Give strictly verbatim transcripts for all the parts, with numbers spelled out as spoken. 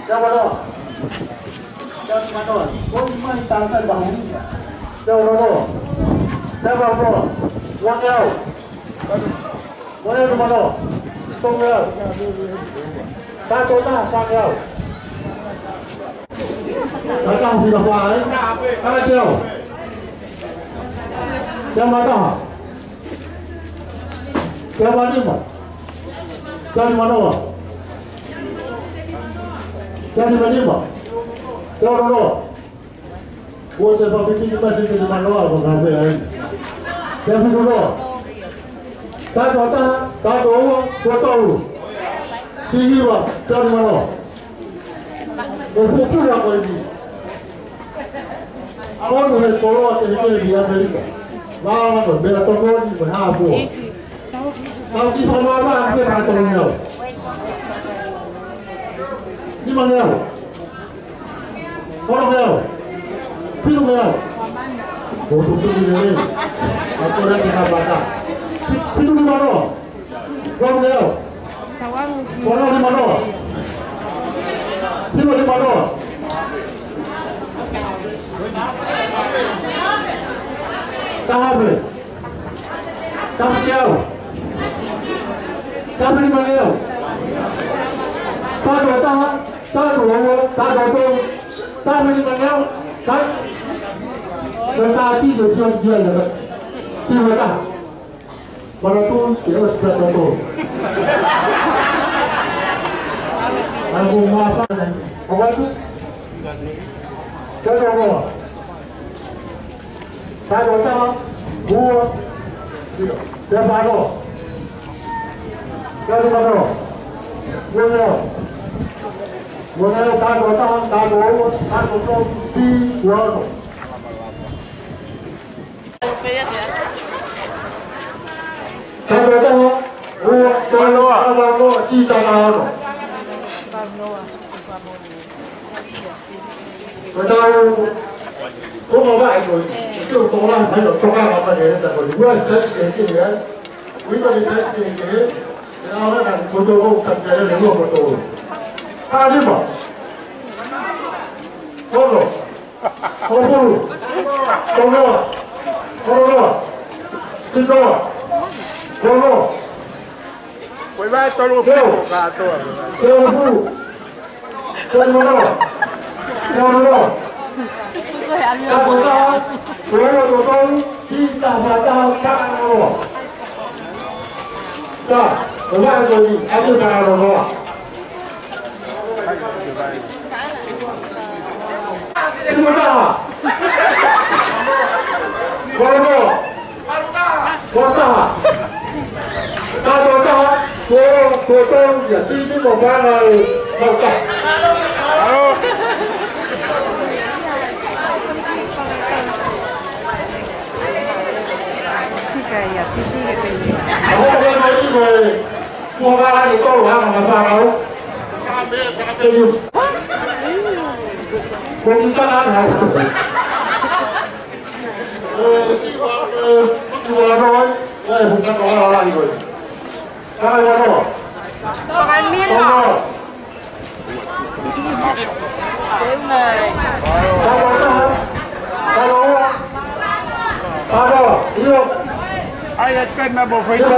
Teau manoa. Teau manoa. Ko e mai tātai mahuʻinga. Teau manoa. Teau manoa. Uangeau. Uangeau manoa. Tolungeau. Taha tolu taha, fāngeau. Taha tolu fika fā, ē? Taha teau. Teau mā taha. Teau mā nima. Teau nima noa. Teau nima nima. Teau ono noa. Kuo se papipiki mai se ke nima noa, ko ka fea ai. Teau fitu noa. Taha tolu taha, taha tolu ua, ua tolu. Siʻi hiva, teau nima noa. ʻE pupula ko eni. ʻOku ʻi he koloa kehekehe ʻi ʻAmelika. Lala ko e melatokoni mo e hāpua. Tau kiʻi fakamāmā ʻaki e taha tolungeau. Nimangeau. Onongeau. Fitungeau. ʻO tu fitu lelei. Ka ko e lea ke ka pata. Fi-, fitu nima noa. Valungeau. Valu nima noa. Hiva nima noa. Taha pē. Taha teau. Taha nimangeau. Taha tolu taha. Taha tolu ua. Taha tolu tolu. Taha nimangeau. Taha. Taha tolu tolu. Taha tolu tolu. Manatu, ke ʻosi pea toto. Ai, ko mapa, ʻo watu. Toto mo. Tato taha, ua, tino. Te fano. Tato fano. Ua neo. Ua neo, tato taha, tato ua, tato tolu, si, ua ono. Taha taha, ua, tolu, taha noa, si taha ono. Ko tau, ko ma vaʻe ko, ko tau la, mai lo toka ma pa de ta ko, ua sa ke ke ya. Ui ko de sa ke ke. Ya ora na ko to ko ta ke le lo ko to. Taha nima. Ono. Hongofulu. Tolu noa. Ono noa. Fitu noa. Tolu noa. Ko e vaʻe tolu. Teu. Ko e kātoa. Teu hongofulu. Teu noa. Teu noa. Taha ko taha. Ko e ua ko tolu. Siʻi taha fā taha. Taha noa. Taha. Ko e vaʻe ko eni. ʻAi taha noa. Tolu taha. Tolu noa. Tolu taha. Taha tolu taha. Tolu, tolu tolu. Ya, si, si, mo, pana, e, tolu taha. Ako ko e mai ko e. Kuo ka ʻai ko ha ma fānau. Ko kita ʻai. Eh, si wa, eh, si wa noi, eh, bukan orang lain, boy. Kai wa no. Pakai mira. Ono. Kai wa no. Kai wa no. Kai wa no. Io. Ai, es que me voy a ir. Io.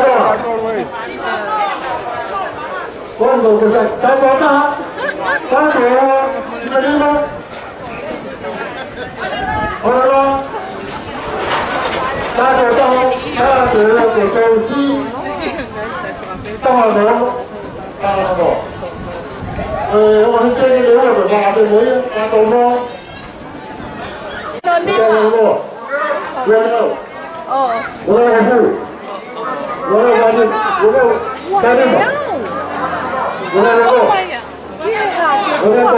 Kono ko sa taha taha, taha ua, nima nima. Ora, taha taha, taha ua, ko tau si, taha no, taha no. Eh, o ni te ni le ua, taha te mo ia, taha no. Taha no. Ua no. Oh. Ua no. Ua no. Ua no. Ua no. Ua no. Ua no.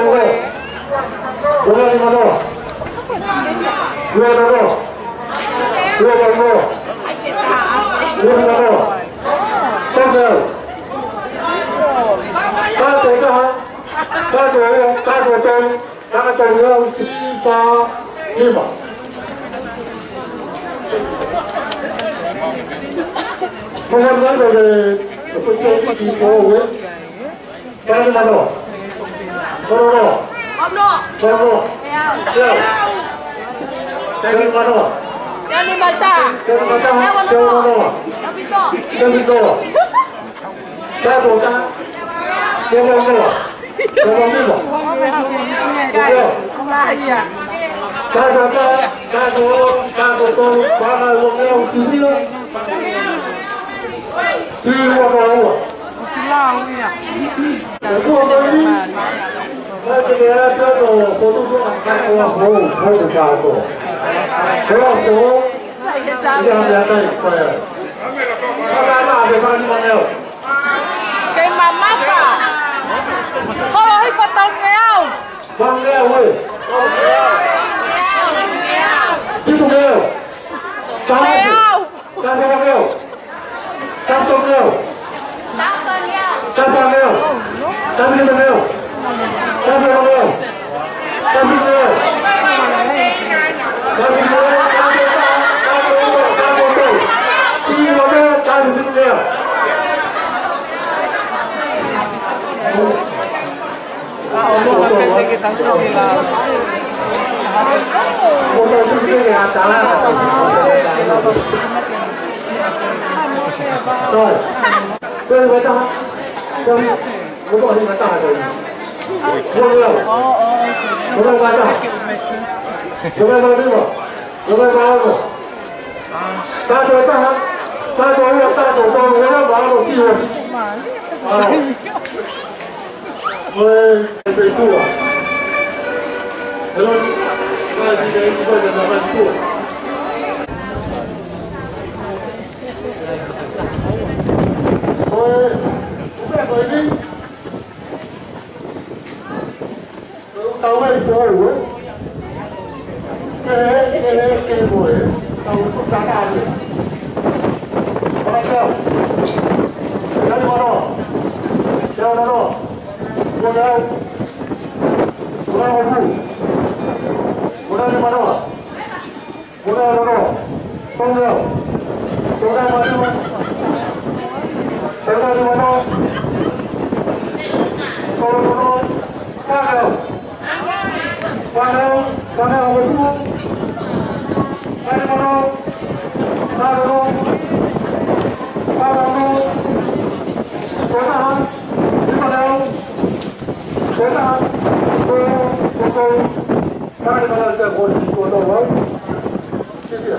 Ua no. Ua no. Ua no. Ua no. Ua no. Thank you. Tato taha, tato ua, tato tolu, tato ua, sipa, lima. Ko e ngaahi nai ko e, ko e, ko e, ko e, ko e, ko e, Tolu noa. Ono. Tolu noa. Teau. Teau. Teau nima noa. Teau nima taha. Teau nima taha. Teau ono noa. Teau ono noa. Teau pito. Teau pito noa. Taha noa taha. Teau ono noa. Teau ono nima. Teau. Taha noa taha. Taha noa ono. Taha noa tolu. Paʻanga ua ngeau. Sinia. Sinia ua noa ua. Ua mai ni. Mai ke ne ata no kotu ko a kato a ho, ho ko kato. Ko a ho, ia me ata i kua. Ka ka ka te mani maneo. Kei mamafa. Holo hifo tau ngeau. Tau ngeau, ē. Fitu ngeau. Tau. Ngeau. Tapu leo. Tapu leo. Tapu leo. Tapu leo. Tapu leo. Tapu leo. Tapu leo. Tapu leo. Tapu leo. Tapu leo. Tapu leo. Tato e taha, tato e taha, tato ua, tato siua. Alo. Ko e peitua. Hello. Kai ki te iku kai te na kai tua. Ko e, ko e ni. Tau mai po ue. Ke, ke, ke mo e. Tau ku tata ake. Pakai tau. Tau mano. Tau mano. Ko tau. Ko tau ku. Ko tau mano. Muna nono. Tongeo. Tongeo manu. Tongeo ni mano. Tongeo nono. Tongeo. Tongeo. Tongeo manu. Manu mano. Manu. Manu. Tongeo. Ni mano. Tongeo. Tongeo. Tongeo. Manu mano. Tongeo. Tongeo. Kitia.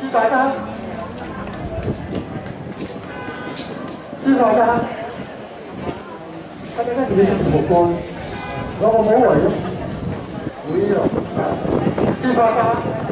Kitia. Kitia. Kata kata kitia. Loko mo ua ia. Ui ia. Kitia.